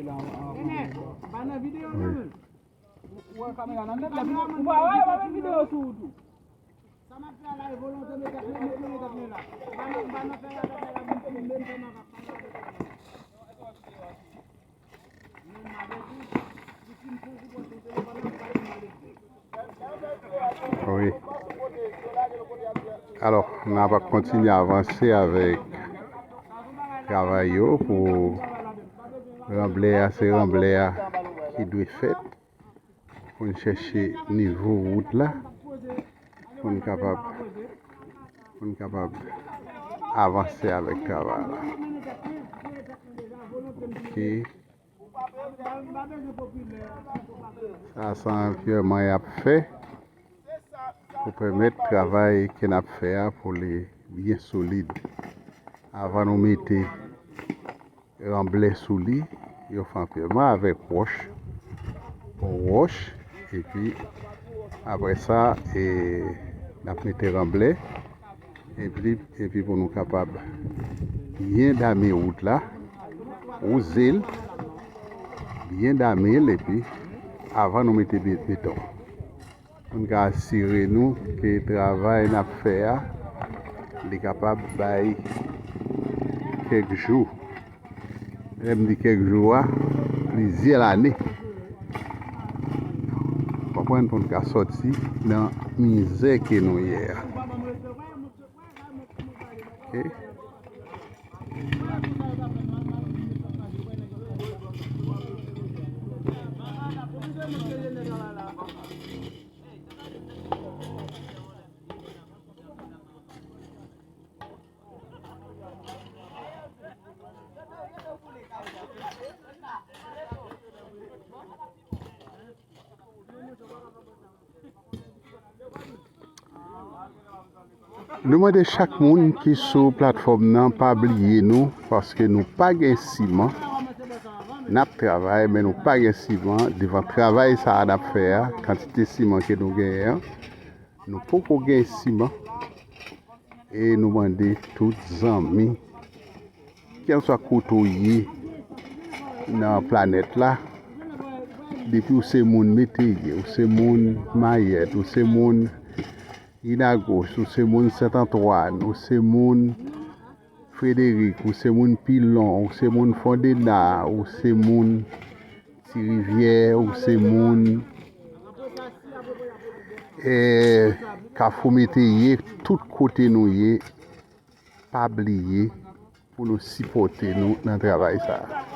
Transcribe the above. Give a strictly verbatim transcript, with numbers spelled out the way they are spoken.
Wi. Ou pa wè, yo pa met videyo sou ou tou. Sa m ap fè a la e volonte, mete tèt mwen, mete tèt mwen la. M pa nan, m pa nan fè la, fè la, vin filme m, fè m ap pale avèk ou. Wi. Alò, n ap kontinye avanse avèk travay yo pou ranblè a, se ranblè a ki dwe fèt. Pou n chèche nivo wout la, pou n kapab, pou n kapab avanse avèk travay la. Ok. Sa, se yon pyèman y ap fè pou pèmèt travay ke n ap fè a pou li byen solid. Avan nou mete ranblè sou li, yo fè anpilman avèk wòch, wòch, epi apre sa, e, n ap mete ranblè, epi, epi pou nou kapab byen dame wout la, wouze l, byen dame l, epi avan nou mete be-, beton. Pou n ka asire nou ke travay n ap fè a, li kapab bay kèk jou. Lè m di kèk jou a, plizyè lane. Konprann, pou n ka sòti nan mizè ke nou ye a. Ok. Nou mande chak moun ki sou platfòm nan pa bliye nou, paske nou pa gen siman. N ap travay, men nou pa gen siman. Devan travay sa a n ap fè a, kantite siman ke nou genyen an, nou poko gen siman. E nou mande tout zanmi, kèlswa kote w ye nan planèt la, depi w se moun Meteyè, ou se moun Mayèt, ou se moun Inagos, ou se moun Sent Antwàn, ou se moun Frederik, ou se moun Pilon, ou se moun Fondena, ou se moun Ti Rivyè, ou se moun, eh, Kafou Meteyè, tout kote nou ye, pa bliye pou nou sipòte nou nan travay sa a.